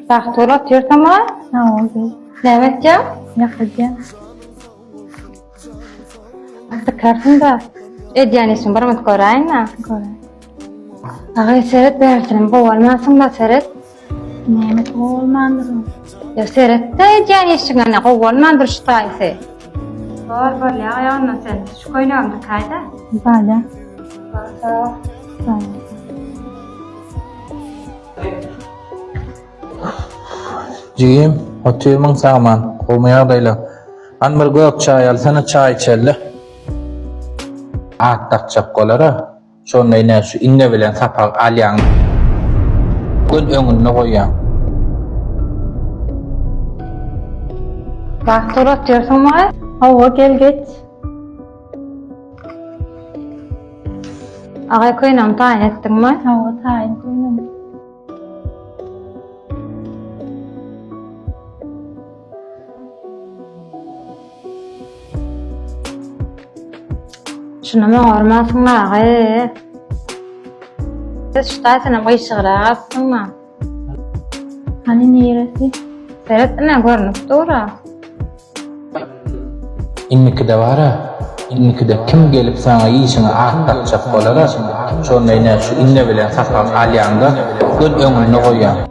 Bagtyol otyrsyňmy? Hawa, gel. Näme etýäň? Ýakydýan. Dykarsyň-da. Edýän işiň bir minut göräýin-ä. Göräý. Agay seret bärsinem gowy bolmansyň-da seret. Näme gowy bolmandyr? Ýa seret-de edýän işiňe ne gowy bolmandyr şu taýsy. Bor bolýa aý onda sen şu köýnegimi dykaý-da. Bala. Bor sag bol. Sag bol. Jigim, otyrmyň sagman, gowmy ýagdaýlar? Hany bir gök çaý alsana, çaý içeli. At dakjak bolara, şonda ine şu iňňe bilen sapagy alýaň, göni öňünde goýýaň. Bagtygül otyrsyňmy? Hawa, gel geç. Agay köýnegini taýyn etdiňmi? Hawa, taýyn köýnegim. Şunam oňarmansyň agay. Siz şu taýsynam gyşygrak alypsyň-a. Hany niresi? Seret ine görnüp dur-a. Indikide bar-a, indikide kim gelip saňa işiňi at dakjak bolar-a, şonda ine şu iňňe bilen sapagy alýaň-da, göni öňünde goýýaň.